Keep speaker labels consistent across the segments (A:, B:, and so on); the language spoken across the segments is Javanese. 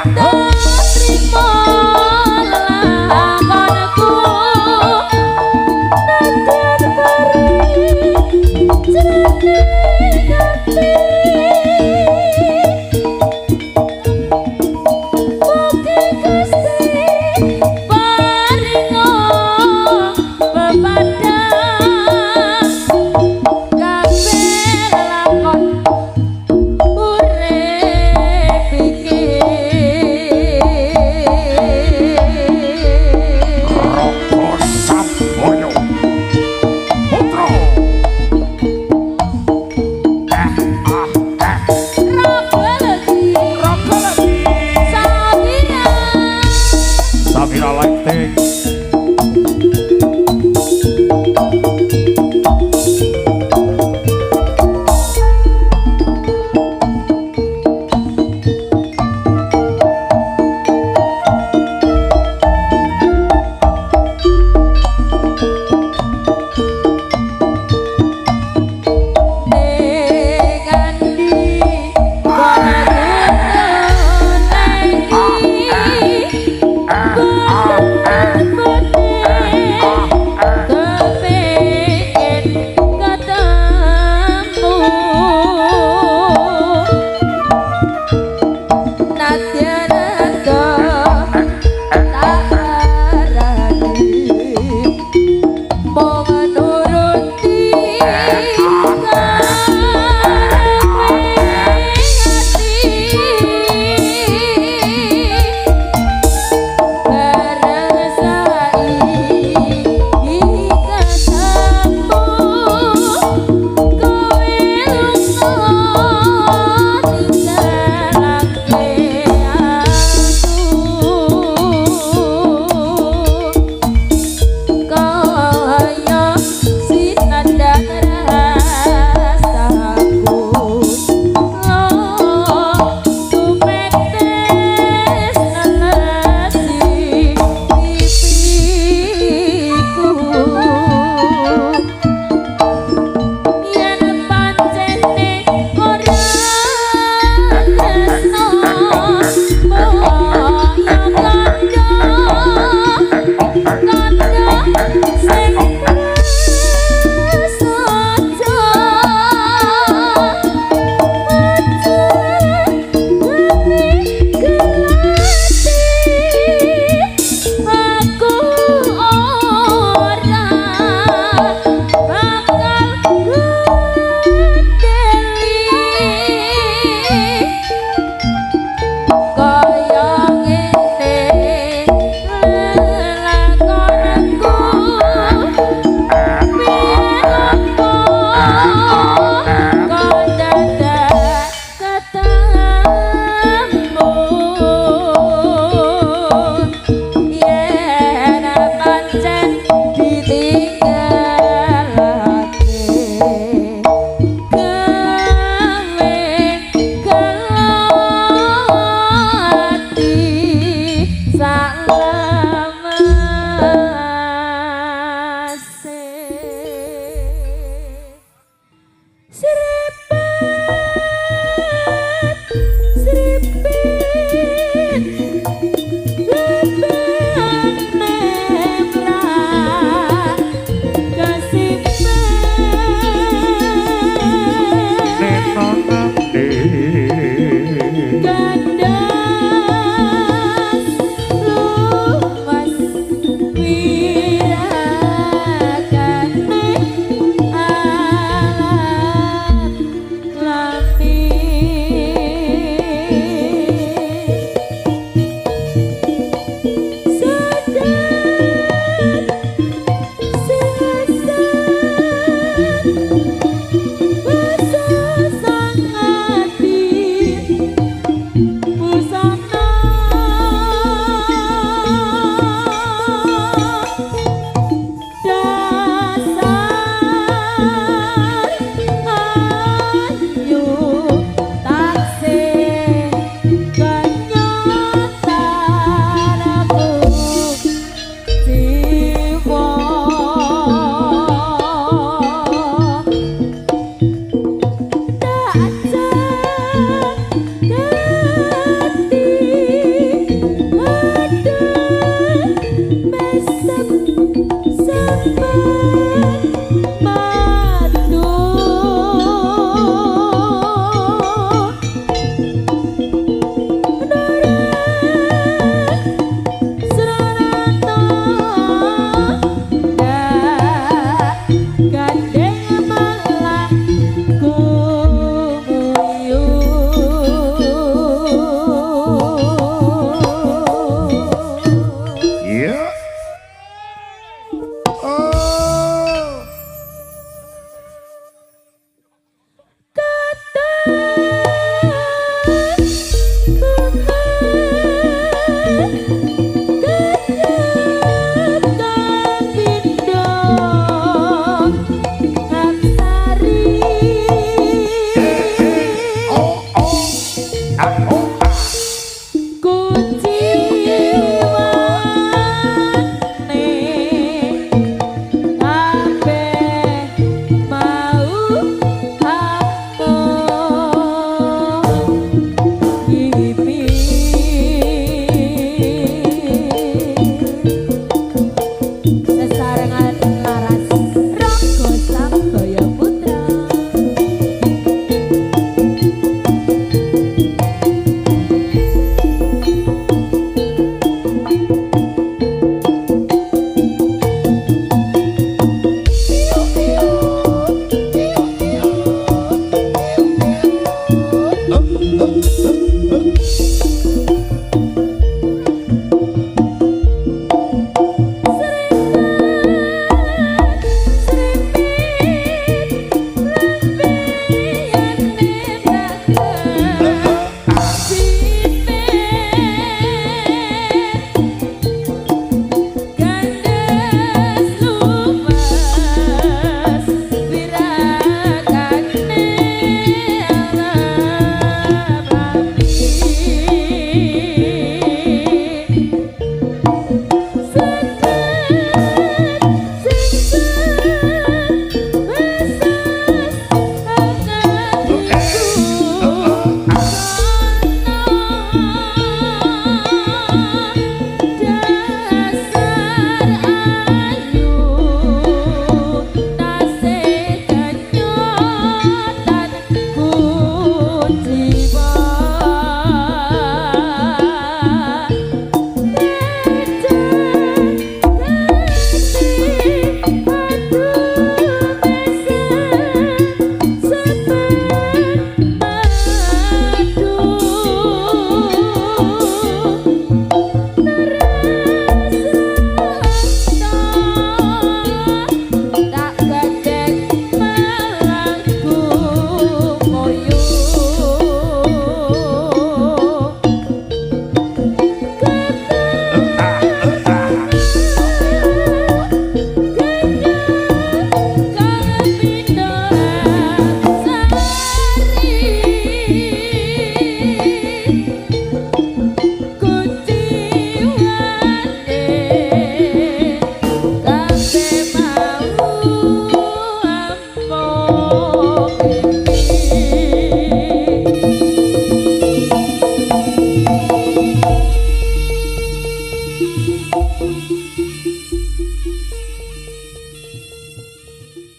A: Trimo lakonku nadyan perih jroning ati. Mugi Gusti paringa pepadang kabeh lakon urip iki.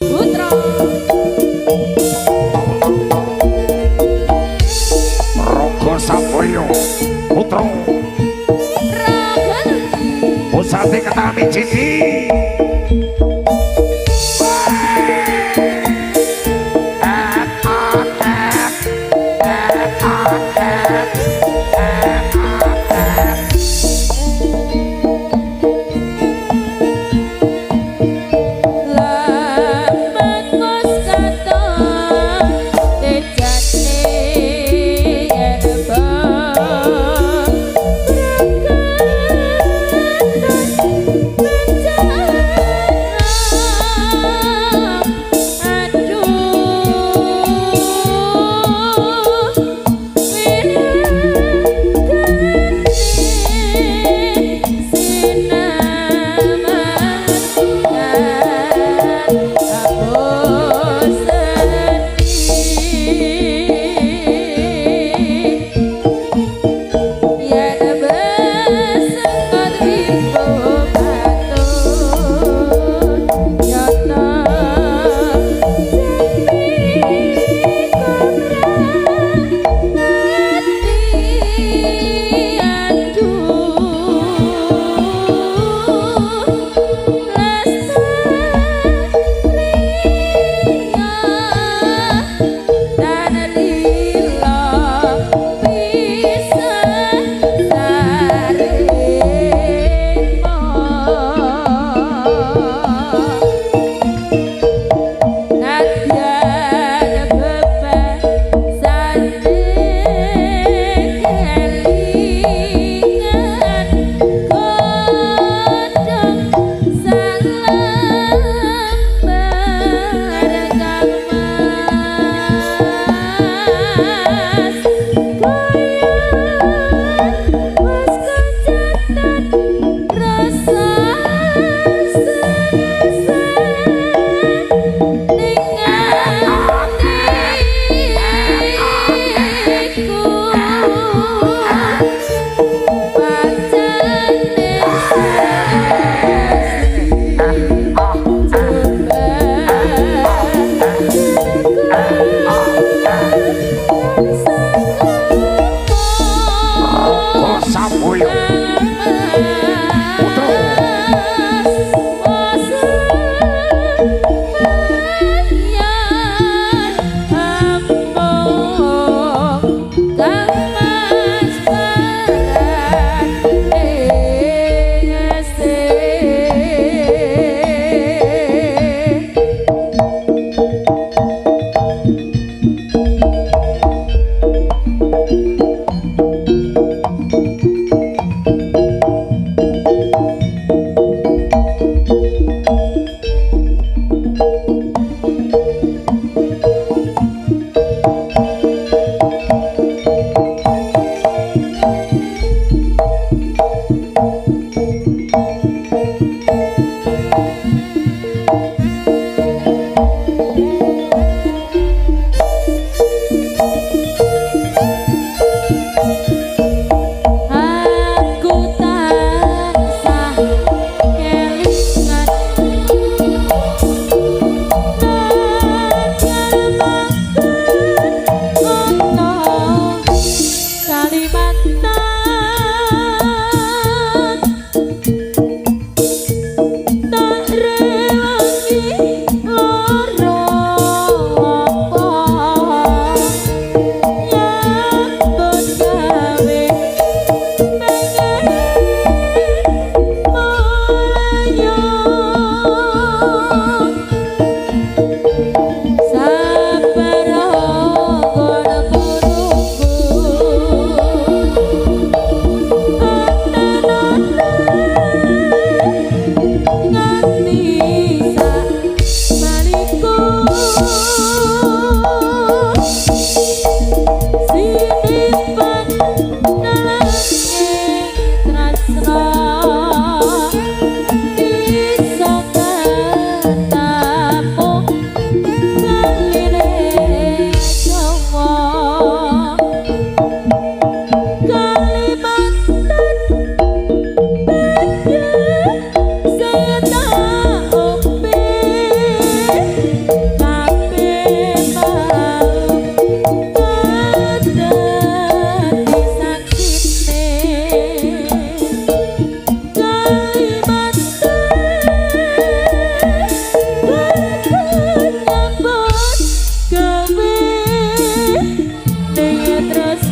A: Putra.
B: Rogo Samboyo Putra.
A: Raga.
B: Pusate ketami Citi.
A: Lamun katon tejane yen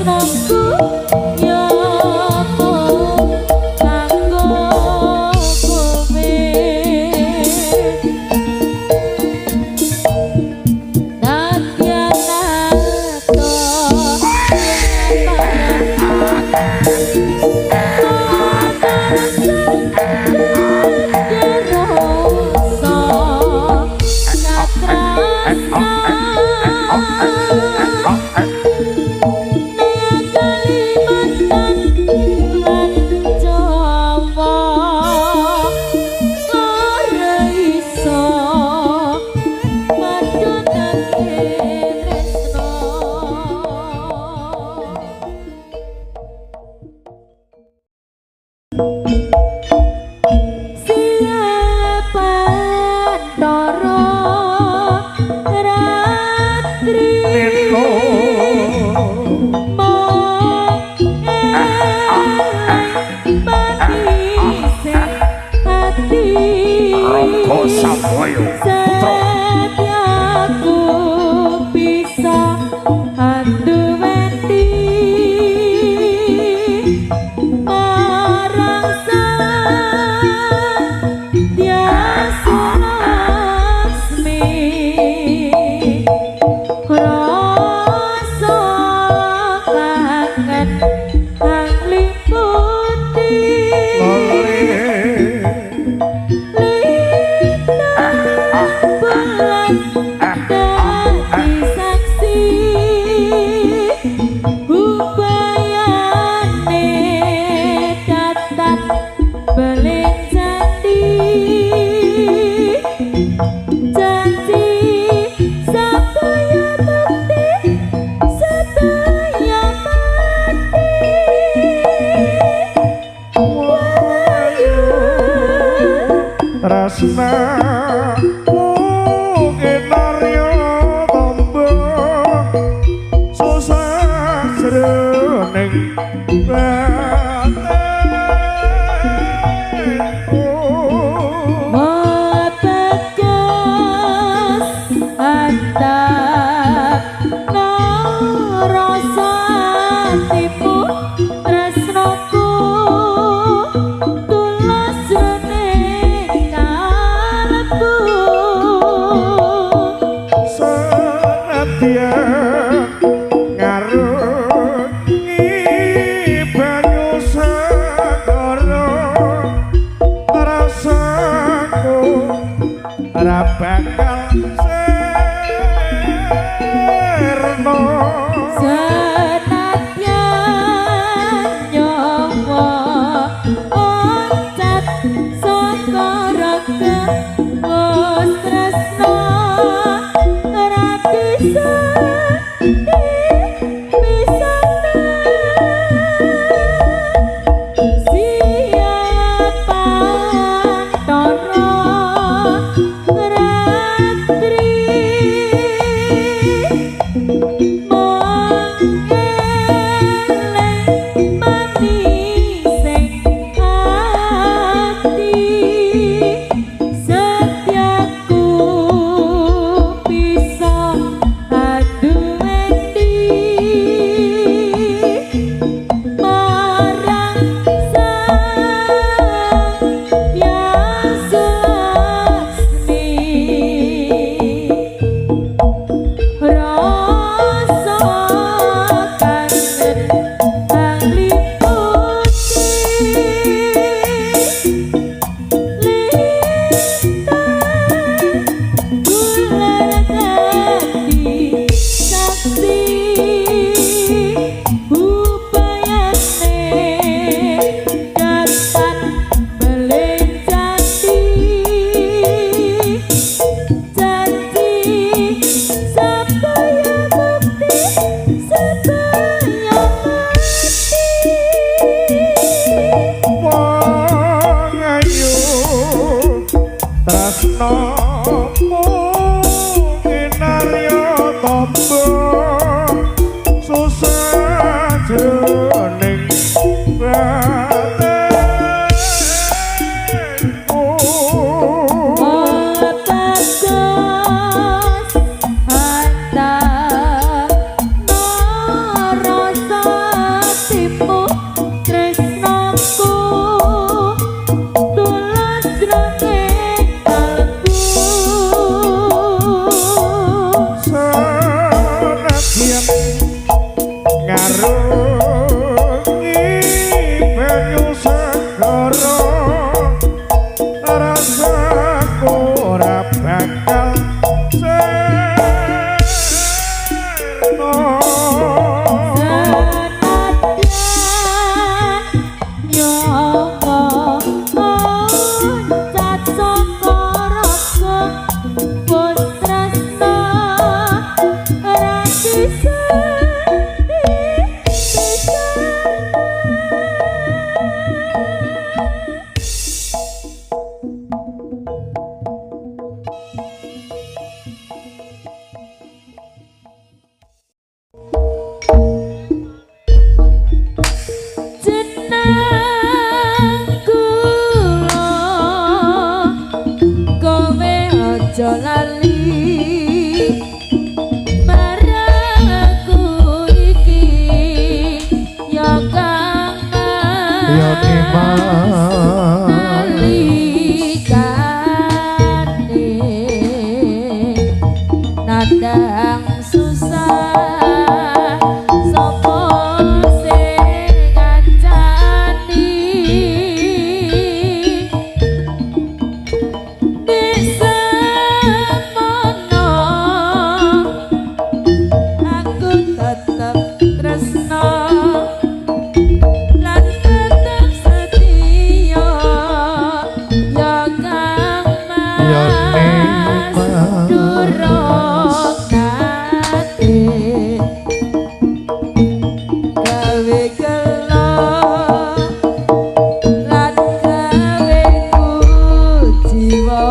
A: Tresnoku ya mung kanggo kowe. Nadyan
B: Rogo Samboyo Putra.
A: Setiaku bisa anduweni marang Satya Laksmi, rasa kangen kang liputi bulan dadi saksi ubayane catat beling janji janji sabaya bukti sabaya mati wayu
B: Tresna Naryo tombo susah jroning batinku.
A: Meteges antap rasa atimu tresnoku tulus jroning kalbu.
B: Senadyan ngarungi banyu segara, rasaku ora bakal sirna.
A: Senadyan nyawa oncat saka raga wis tresno ora bisa dipisahno. Siapa antara ratri mong
B: Ngarungi banyu segara, rasaku ora bakal sirna.
A: Senadyan nyawa loncat saka raga, wis tresna ora bisa. Jeneng kula kowe aja lali marang aku iki ya Kang
C: Ya
A: Mas,
C: Mas.
A: Nalikane nandang susah sapa sing ngancani, nek semono aku tetep tresno lan tetep setia ya Kang
C: Ya
A: Mas,
C: Mas.
A: Durung nate gawe gelo lan gawe kuciwa,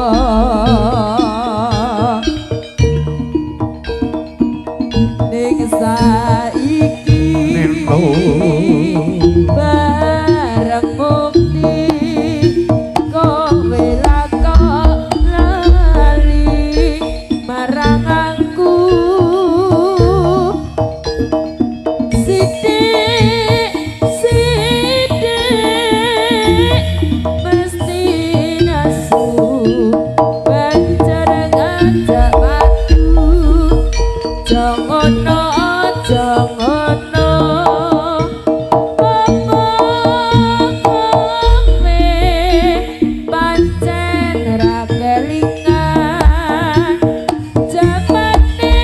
A: ning saiki
C: Nino.
A: Bareng bukti kowe lakok lali marang aku, sithik sithik mesti nesu banjur ngajak padu. Jangono, jangono, apa kowe pancen ra kelingan jamane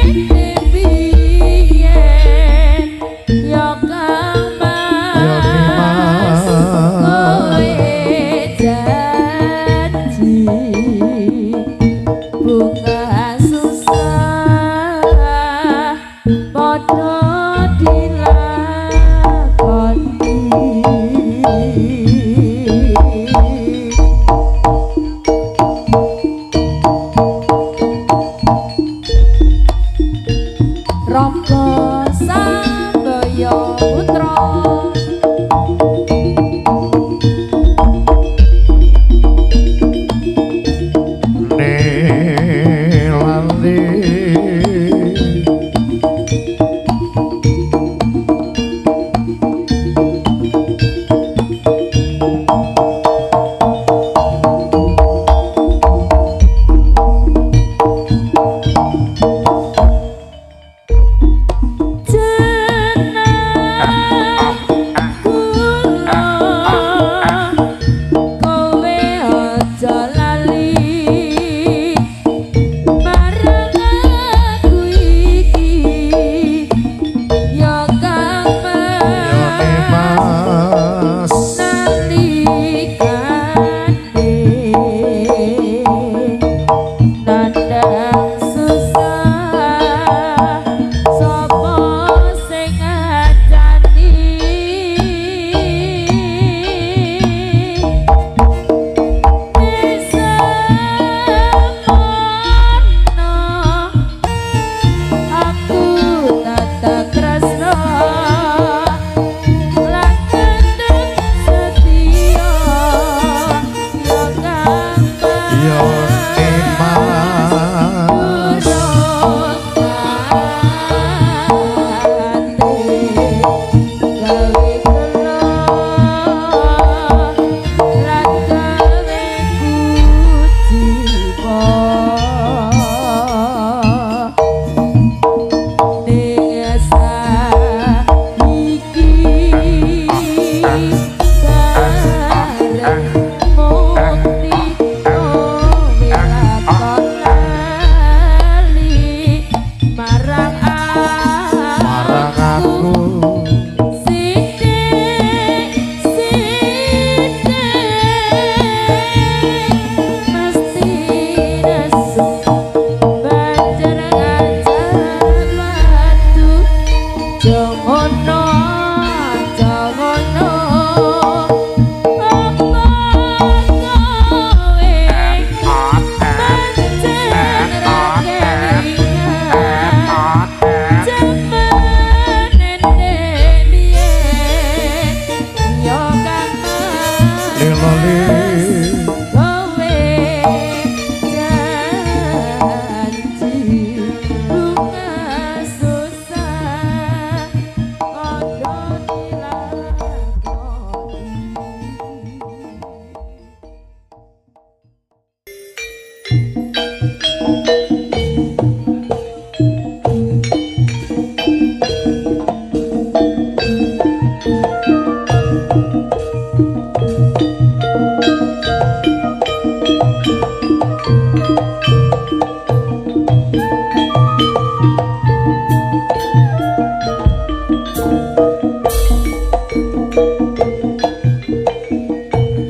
A: biyen ya Kang
C: Ya
A: Mas,
C: Mas.
A: Kowe janji bunga susah padha dilakoni. Rangga Sambaya Putra.
C: Lali.
A: Jeneng Aja ngono, aja ngono. Apa kowe pancen ra kelingan jaman nenek biyen yo Kang Mas.
C: Lelali.
A: Kowe janji bunga susah padha dilakoni.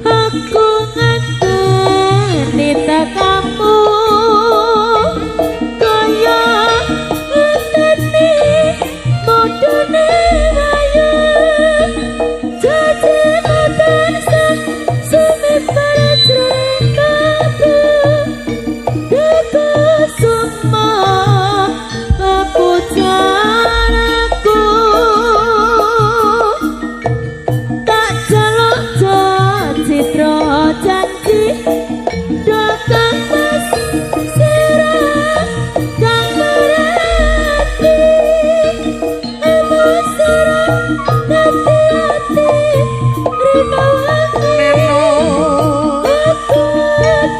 A: Aku ngenteni tekamu kaya ngenteni mudune wayah janjimu tansah sumebar jroning kalbu Dukusuma pepujan aku tak jaluk citra janji Kang Mas sirah kang merati Emu sirah dadi ati rino wengi Aku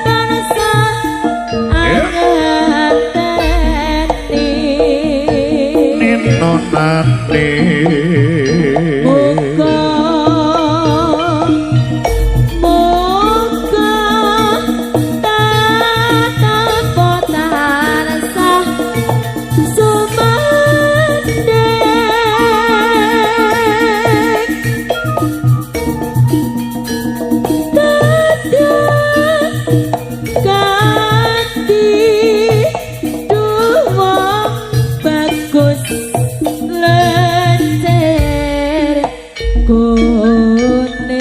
A: tansah angenteni.
C: Nino nani.
A: Muga muga tetep tansah sumandheng dadak kanthi duwa bagus lencer kuning.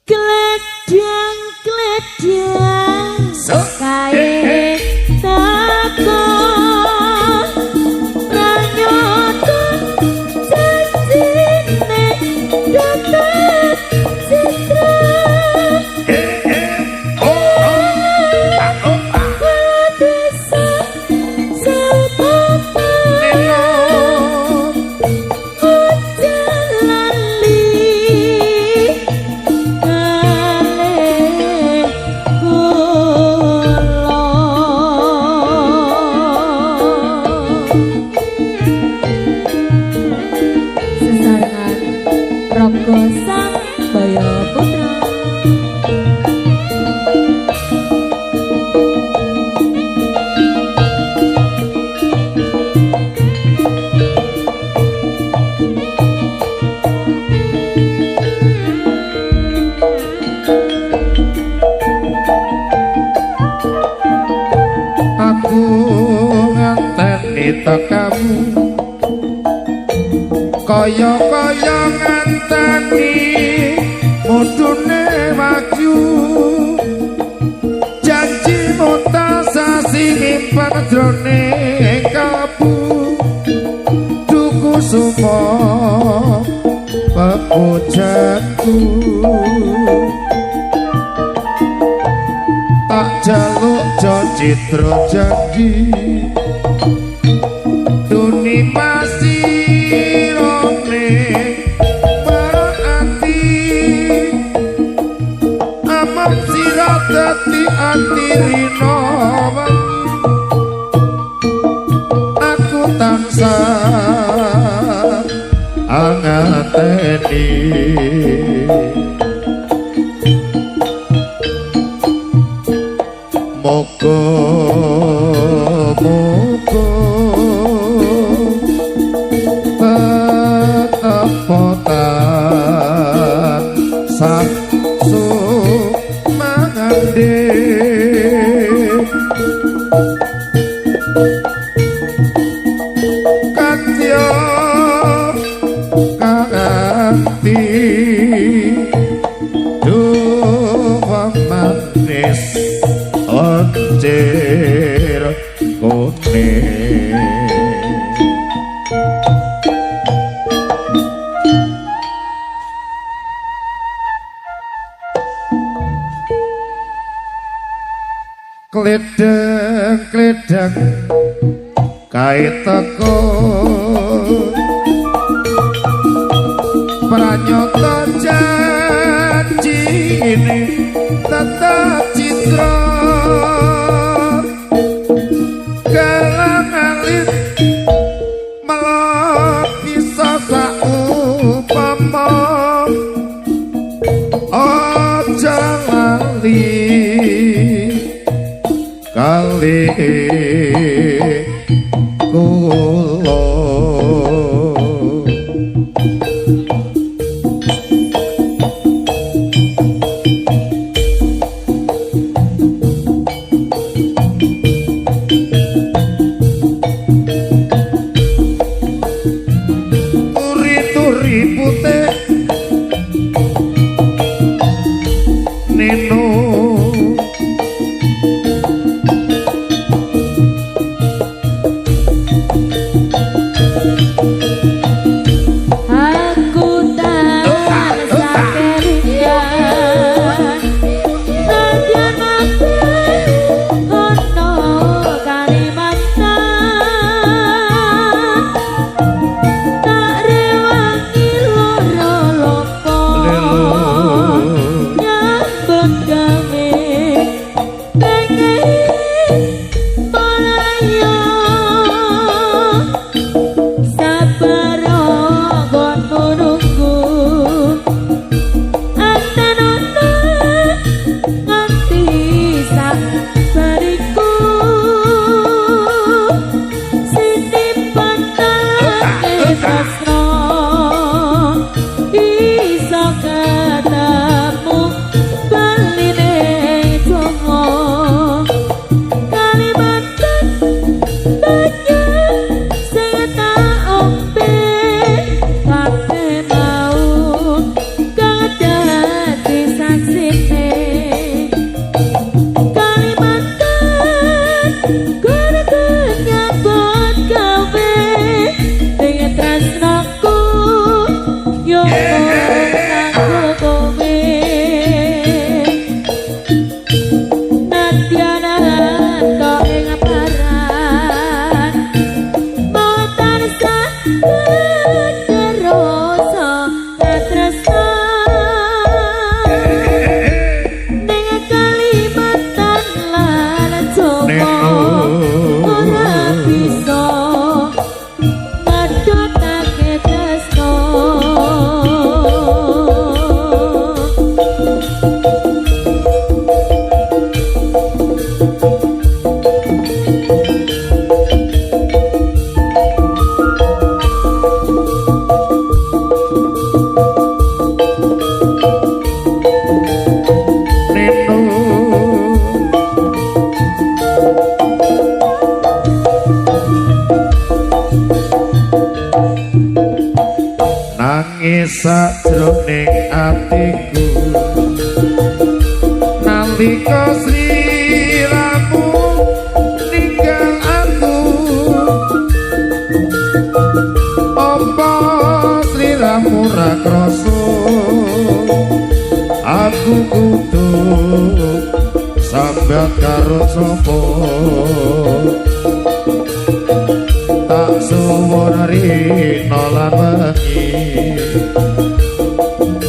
A: Kledang kledang kae teko pranyata janjine dateng citra kala desa saupama aja lali kalih kula. Sesarengan Raga Sambaya Putra.
C: Aku ngenteni tekamu kaya-kaya ngenteni mudune wahyu janjimu tansah simpen jroning kalbu Dukusuma pepujanku tak jaluk citra janji duni pasirone marang ati amam sira dadi ati rina wengi aku tansah angateni. Moga moga tetep tansah sak sumangande katya kanthi duwa manis lencir kuning. Kledeng kledeng kae teko pranyata janjine tetep citra galang alit melok bisa saupama aja lali kali kula. Turi-turi putih nino
A: Aku tansah kelingan nadyan mabur ana Kalimantan tak rewangi loro lopo nyambut gawe pengen melayu sabar nggonmu nunggu antenono nganti sak bariku sinipan tangi tresno iso ketemu bali ning Jawa Kalimantan banyak sing tak ombe kabeh mau kang dadi saksine Kalimantan kudu nyambut gawe ning tresnaku yo mung kanggo kowe nadyan ento ing paran mung tansah rasa katresnan ning Kalimantan lan Jawa ora bisa madhotake tresna.
C: Nino nangis sajroning atiku nalika sliramu ninggal aku apa sliramu ra krasa aku kudu sambat karo sapa tak suwun rina lan wengi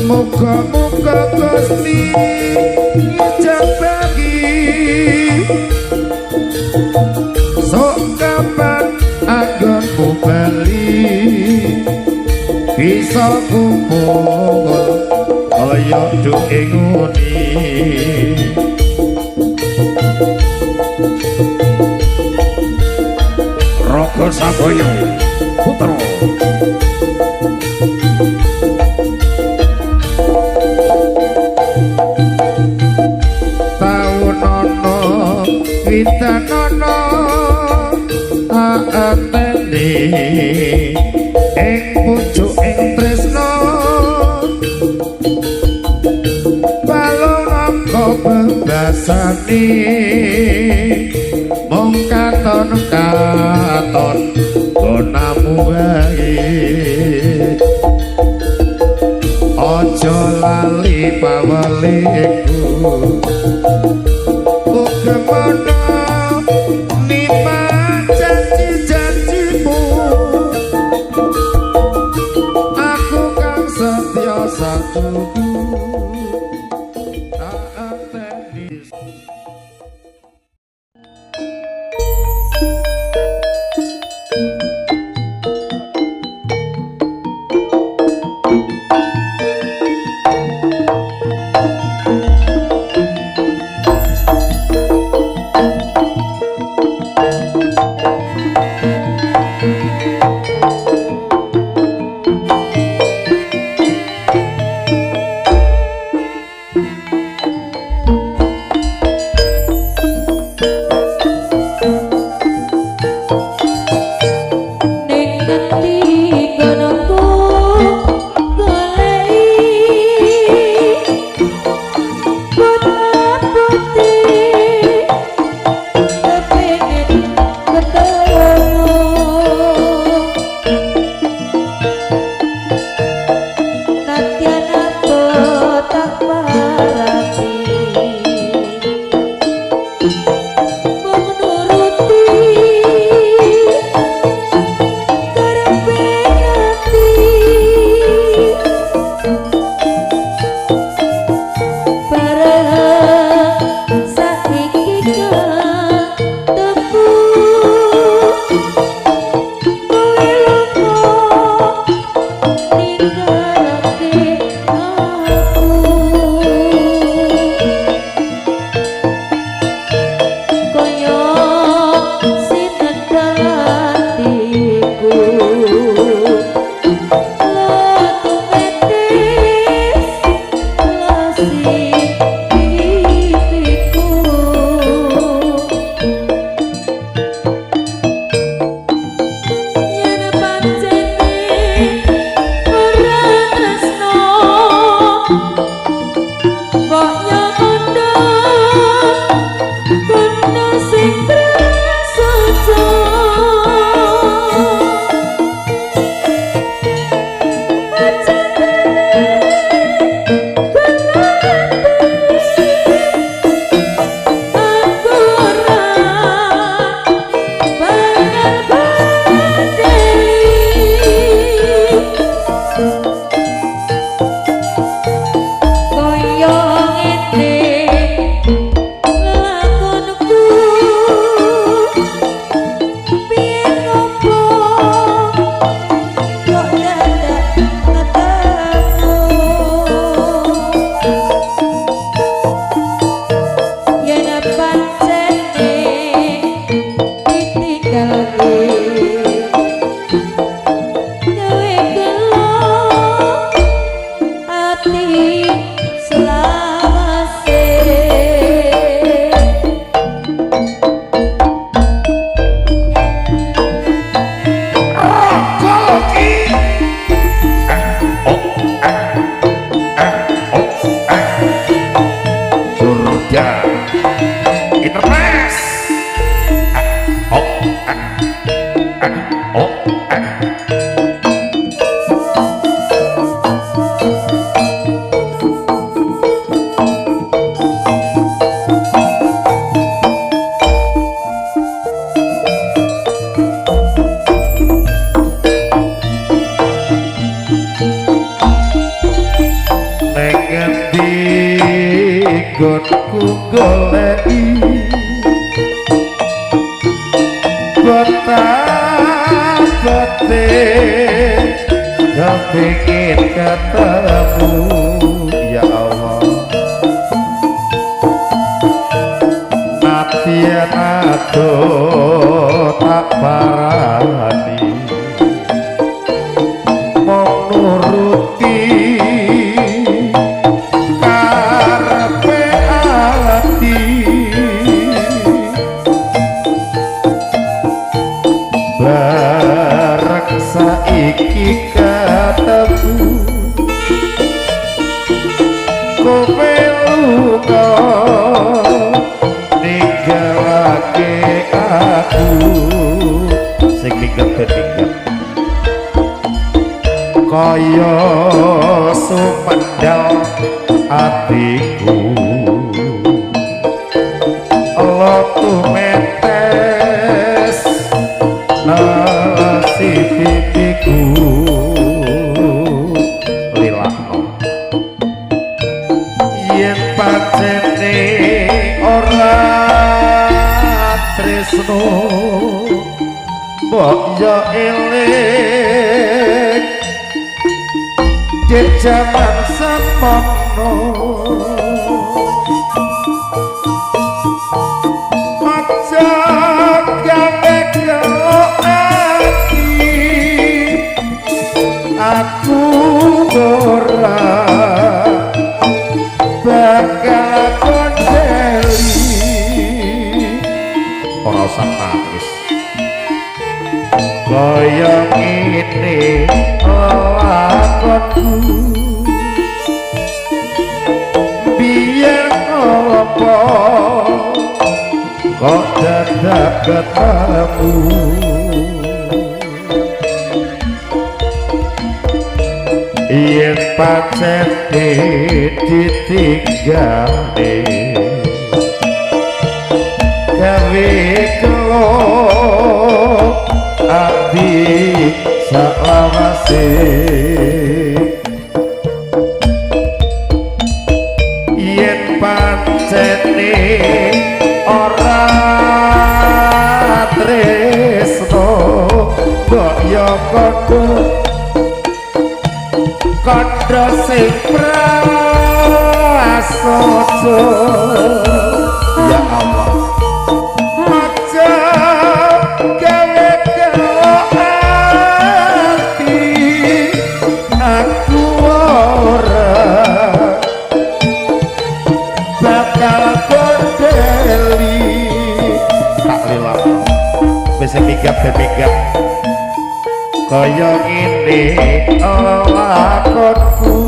C: muga-muga Gusti ngijabagi sok kapan anggonmu bali bisa kumpul kaya duwe nguni.
B: Raga Sabaya Putra.
C: rasane mung katon katon gonamu wae aja lali paweliku ugemono nima janji-janjimu aku kang setya satuku tak enteni.
A: Ning ngendi konoku goleki putih kepengin ketemu nadyan apa tak parani mung nuruti karepe ati bareng saiki ketemu kowe lunga ninggalake aku kaya sinten atiku letumetis lasi pipiku yen pancene ora tresno kok yo kondo kondo sing prasaja aku ora bakal badeli kaya ngene lakonku piye ngopo kok dadak ketemu yen pancene ditinggalke gawe gelo ati selawase.
B: Surga Interpres. Oh, ah, oh, ah.
C: Neng ngendi nggonku goleki kota-kote kepingin ketemu ya Allah nadyan adoh tak parani mung nuruti karepe ati bareng saiki ketemu kowe lunga. aku sing minggat ben minggat kaya sumendal atiku lotu metes nasi pipiku lilakno yen pancene ora tresno mbok yo eling dek jaman semono aja gawe gelo ati aku ora bakal kondeli ora usah nangis kaya ngene lakonku biyen apa kok dadak ketemu yen pancene ditinggale gawe gelo ati saklawase yen pancene ora tresno mbok yo kandha kandha sing prasaja ya Allah aja gawe gelo ati aku ora bakal kondeli tak lilakno wis migap ben migap kaya ngene lakonku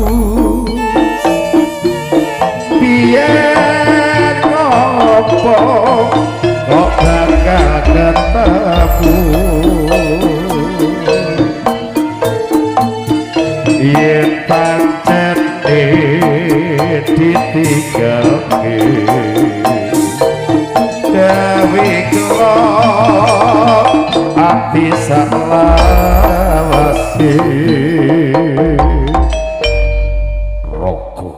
C: biyen opo kok bakal ketemu yen pancene ditinggalke gawe gelo ati saklawase.
B: Rogo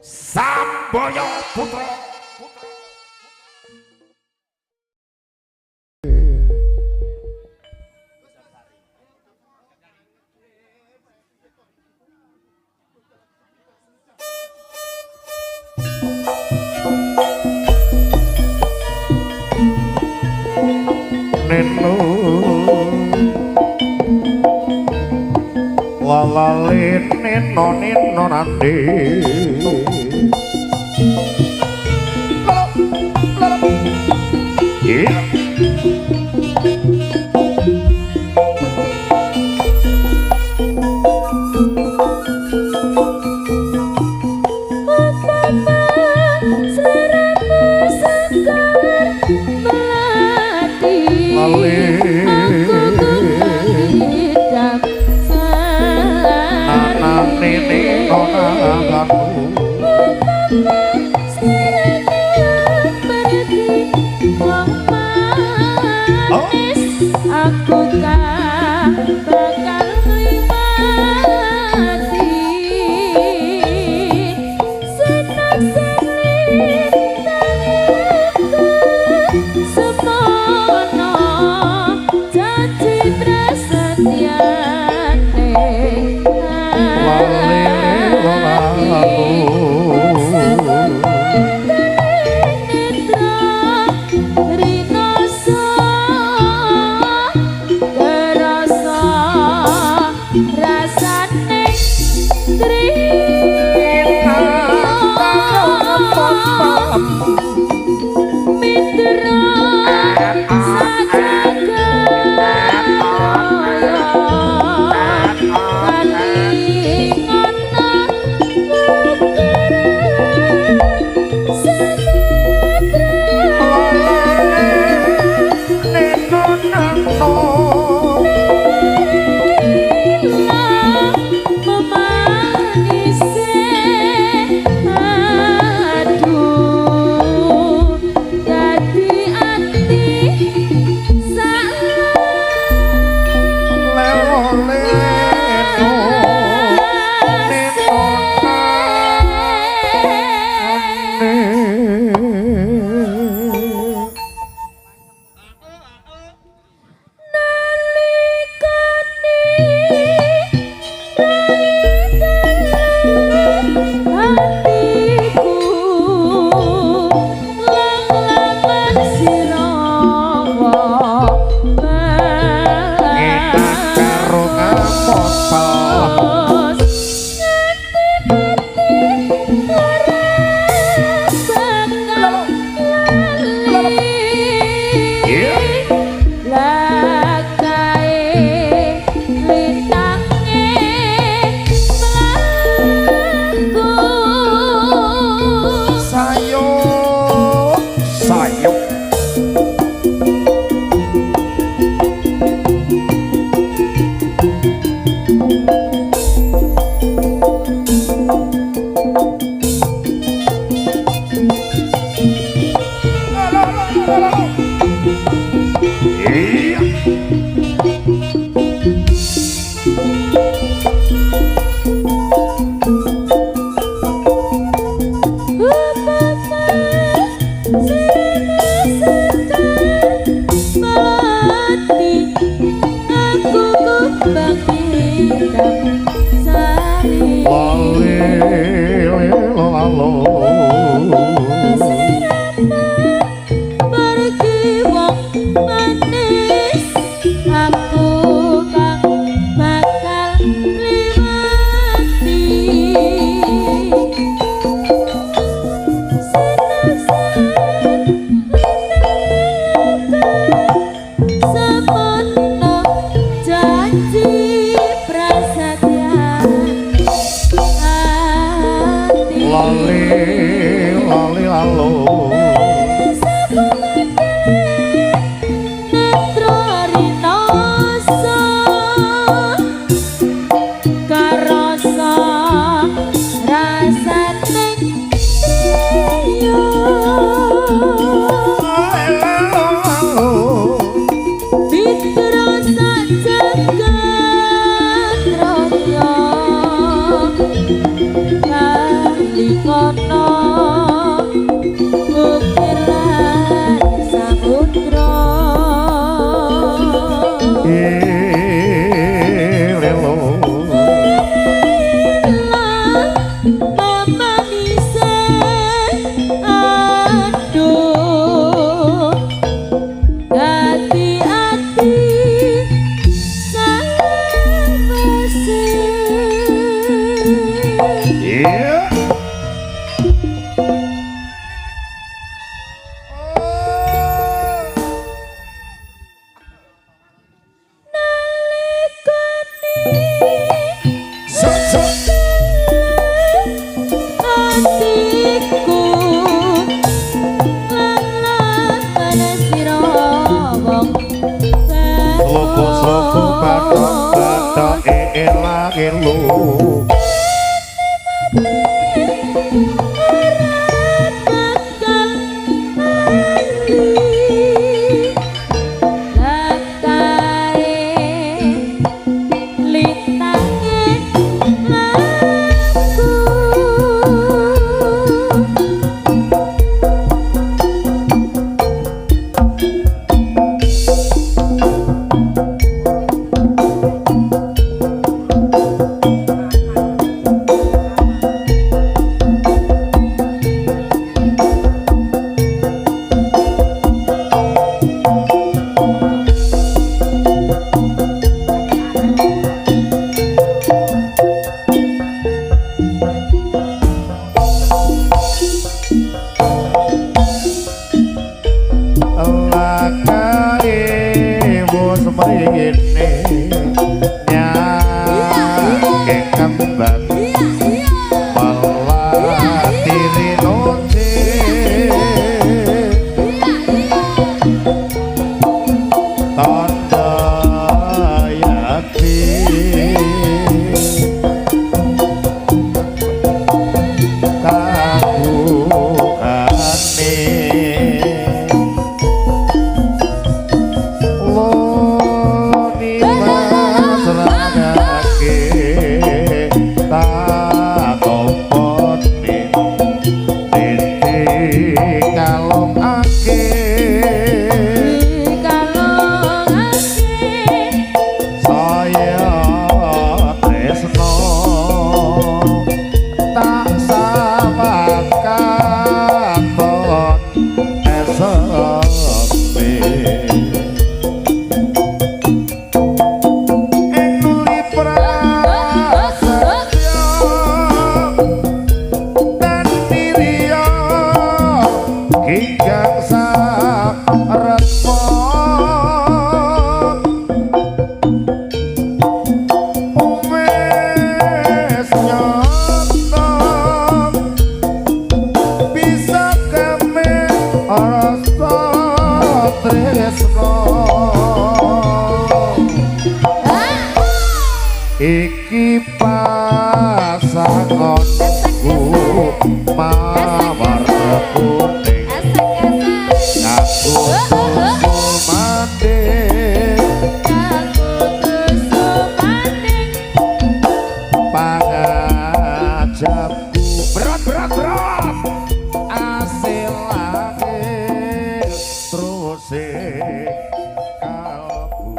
B: Samboyo Putra.
C: Neno lalale neno neno nande
B: Iya.
A: Seleramu sekar melati
C: lale
A: aku kembali
C: nane neno nanaku
A: aku tak bakal mati senang senang semono janji prasetyane
C: lale lalaku
A: Rinoso terasa Pergi wong manis, aku kang bakal liwati. Semono janji prasetya ati.
C: Lali lali lalo. Iki pasanganku mawar kuning aku tumanding pangajapku berat berat berat asil lahir terus kalbu.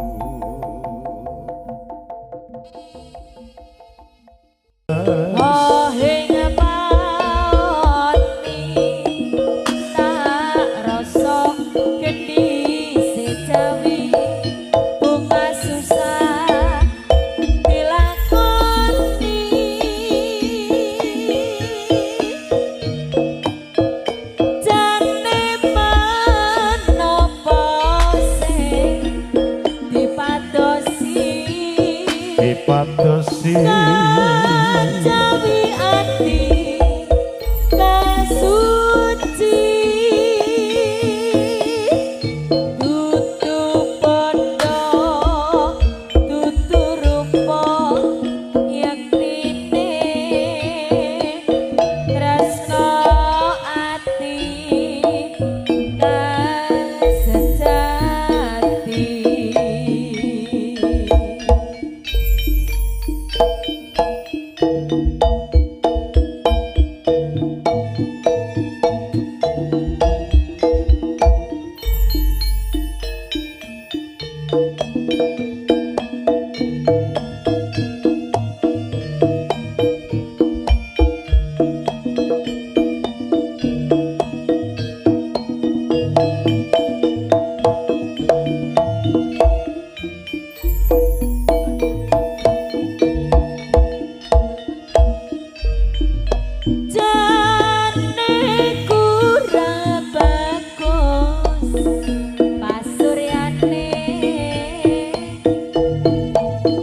A: Oh, hing paoni.
C: Dipadosi.
A: Kajawi ati kasuci dudu bondo dudu rupa yektine tresno ati kang sejati. Jane kurang bagus pasuryane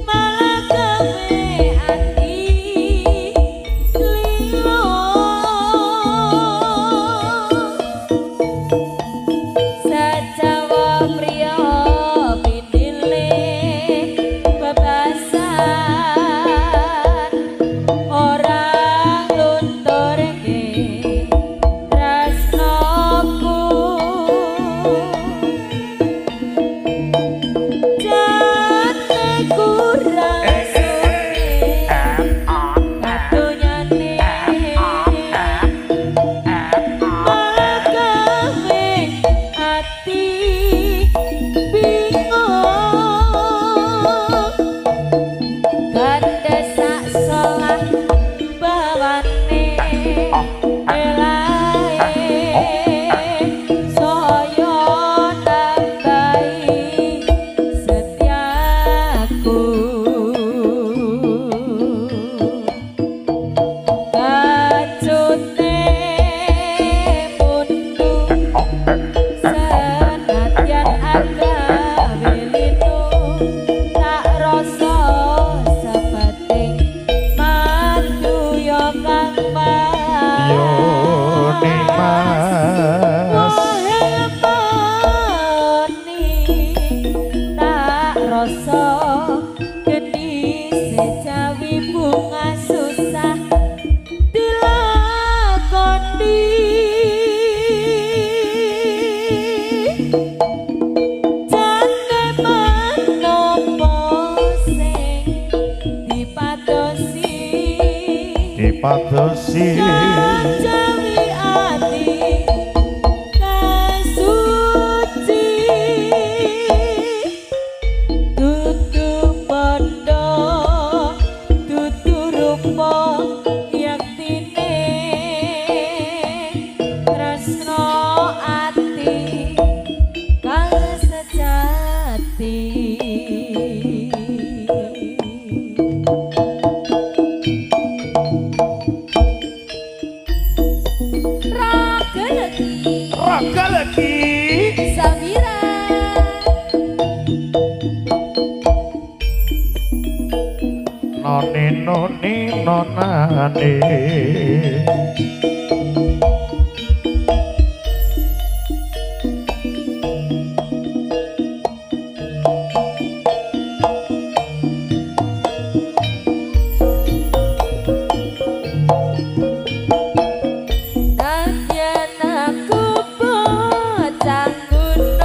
A: malah gawe ati lilo sajawa priya pinile bebasan ora lunturke tresnoku. Jane kurang sugih kadonyane malah gawe ati bingung gandhe sak solah bawane elahe saya nambahi setiaku kacute mundu senadyan agawe linu tak rasa sepeting madu ya kang mas.
C: Yo ning mas.
A: Wohe peni tak rasa geni sejawi bunga susah dilakoni. Jane menapa sing dipadosi
C: Dipadosi.
A: Kajawi ati kasuci dudu bondo dudu rupa yektine tresno ati kang sejati. Raga lagi
C: Raga lagi.
A: Samira.
C: Noni noni nonane.
A: Nadyan aku bocah gunung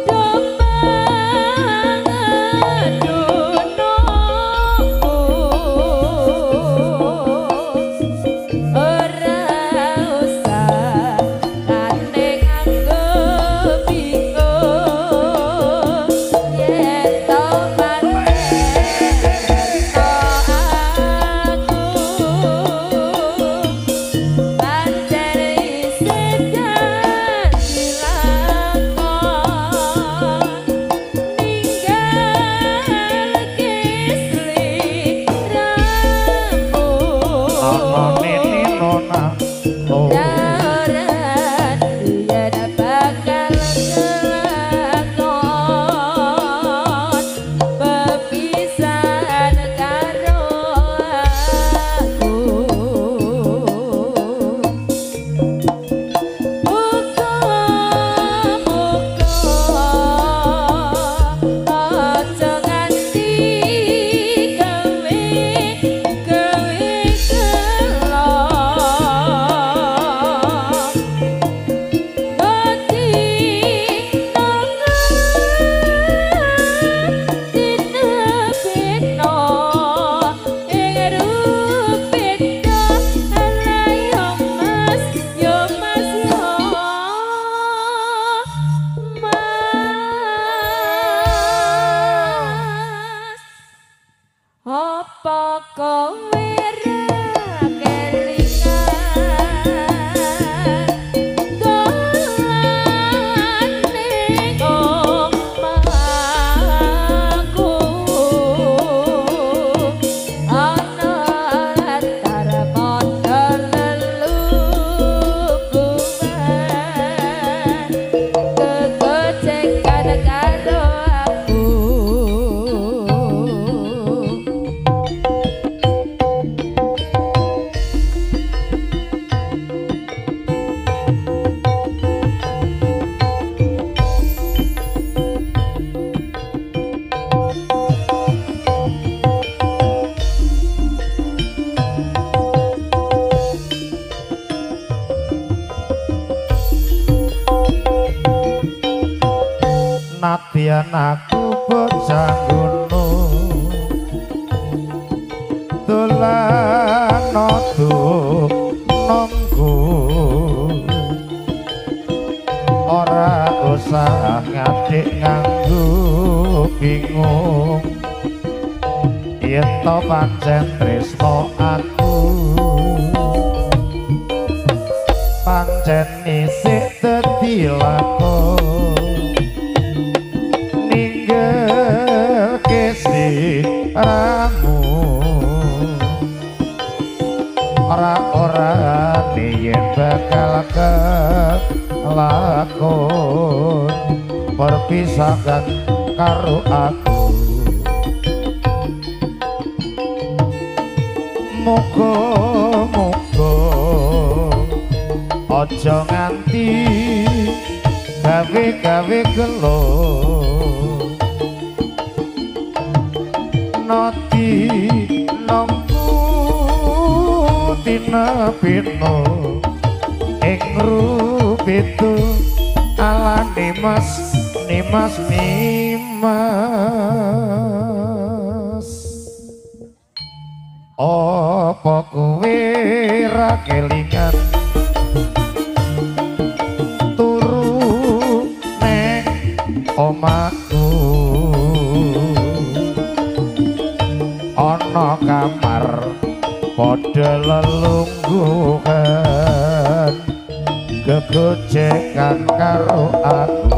A: domba dunungku
D: Sanadyan aku bocah gunung dolan nomku ora usah ngadik nganggo bingung yen to pancen tresno aku pancen isih dadi lakon ninggalke sliramu ora-ora yen bakal kelakon perpisahan karo aku. Muga-muga aja nganti gawe-gawe gelo noti nomku tinepino ing rupitu ala nimas nimas nimas. Apa kowe ra kelingan turu neng omahku ana kamar padha lelungguhan gegojekan karo aku.